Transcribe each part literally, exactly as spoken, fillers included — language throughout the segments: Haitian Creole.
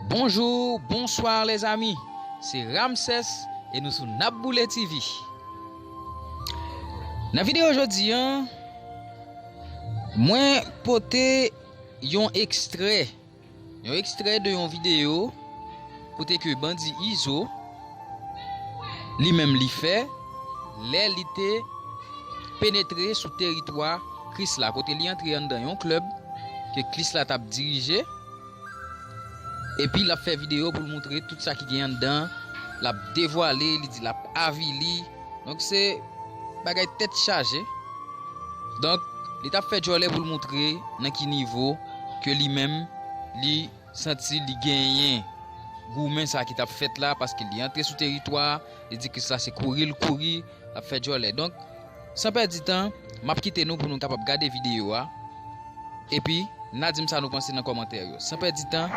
Bonjou, bonswa lèzami. Se Ramsès e nou sou N ap Boule T V. Nan videyo jodi a, mwen pote yon ekstrè, yon ekstrè de yon videyo kote ke bandi Izo li menm li fè lè li te penetre sou teritwa Krisla, kote li antre anndan yon klèb ke Krisla t ap dirije. Epi l ap fè videyo pou l moutre tout sa ki gen anndan. L ap devwale, li di l ap avili. Donk se bagay tèt chaje. Donk li t ap fè djòlè pou l moutre nan ki nivo ke li menm li santi li genyen goumen sa ki t ap fèt la, paske li antre sou teritwa, li di Krisla se kouri l kouri, l ap fè djòlè. Donk, san pèdi tan, m ap kite nou pou nou kapab gade videyo a. Epi n a di m sa nou panse nan kòmantè yo. San pèdi tan,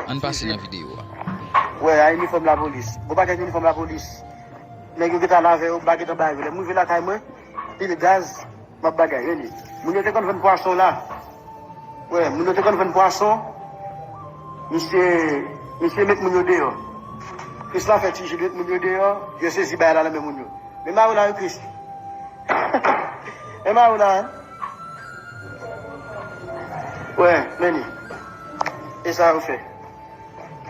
ann pase nan videyo a. Wè, a inifòm lapolis. Gon pakèt inifòm lapolis. Nèg yo gentan lave yo, m pa gentan bay yo. Lè m rive lakay mwen, pile gaz, m ap bagay, rele. Moun yo te konn vann pwason la. Wè, moun yo te konn vann pwason. Misye, misye met moun yo deyò. Krisla fè ti je met moun yo deyò. Yo sezi bay la nan men moun yo. Men mari w la, wi, Kris. Men mari w la, hein? Wè, men li. E sa yo fè.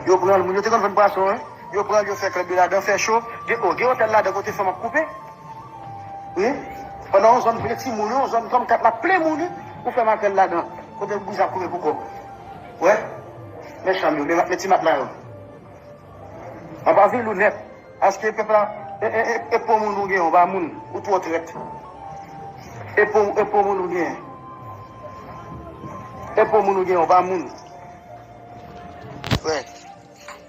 Yo pran l, moun yo te konn vann pwason, hein? Yo pran l, yo fè klèb yo ladan, fè cho. Gen, oh, gen otèl ladan kote fanm ap koupe. Wi. Pandan yon zòn plen timoun, yon zòn kòm kat la plen moun, wi. Ou fè makrèl ladan. Kote bouza koupe pou kòb. Wè. Men chanm yo, men, men ti matla yo. Anba vil ou nèt. Aske pèp la, e, e, e, e po moun ou gen, ou pa moun. Ou twò trèt. E po, e po moun ou gen. E po moun ou gen, ou pa moun. Wè.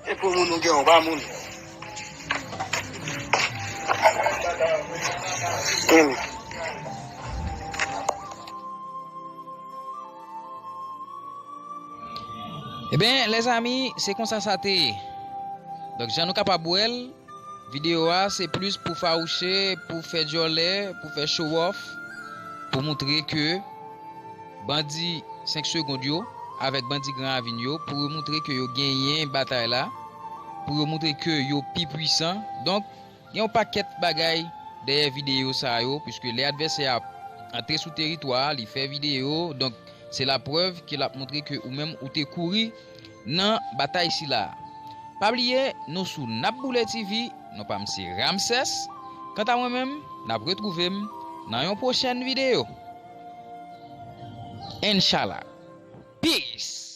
E pou moun ou gen, ou pa moun. Hmm. Ebyen, lèzami, se konsa sa te ye. Donk, jan nou kapab wè l, videyo a se plis pou fawouche, pou fè djòlè, pou fè show off, pou moutre ke bandi senk Segond yo avèk bandi Gran Ravin yo, pou yo moutre ke yo genyen batay la, pou yo moutre ke yo pi pwisan. Donk, gen yon pakèt bagay dèyè videyo sa yo, piske lè advèsè a antre sou teritwa a, li fè videyo, donk se laprèv ke l ap moutre ke ou menm ou te kouri nan batay sila a. Pa bliye, nou sou N ap Boule T V, non pa m se Ramsès. Kanta mwen menm, n ap retwouve m nan yon pwochèn videyo. Inshallah. Peace!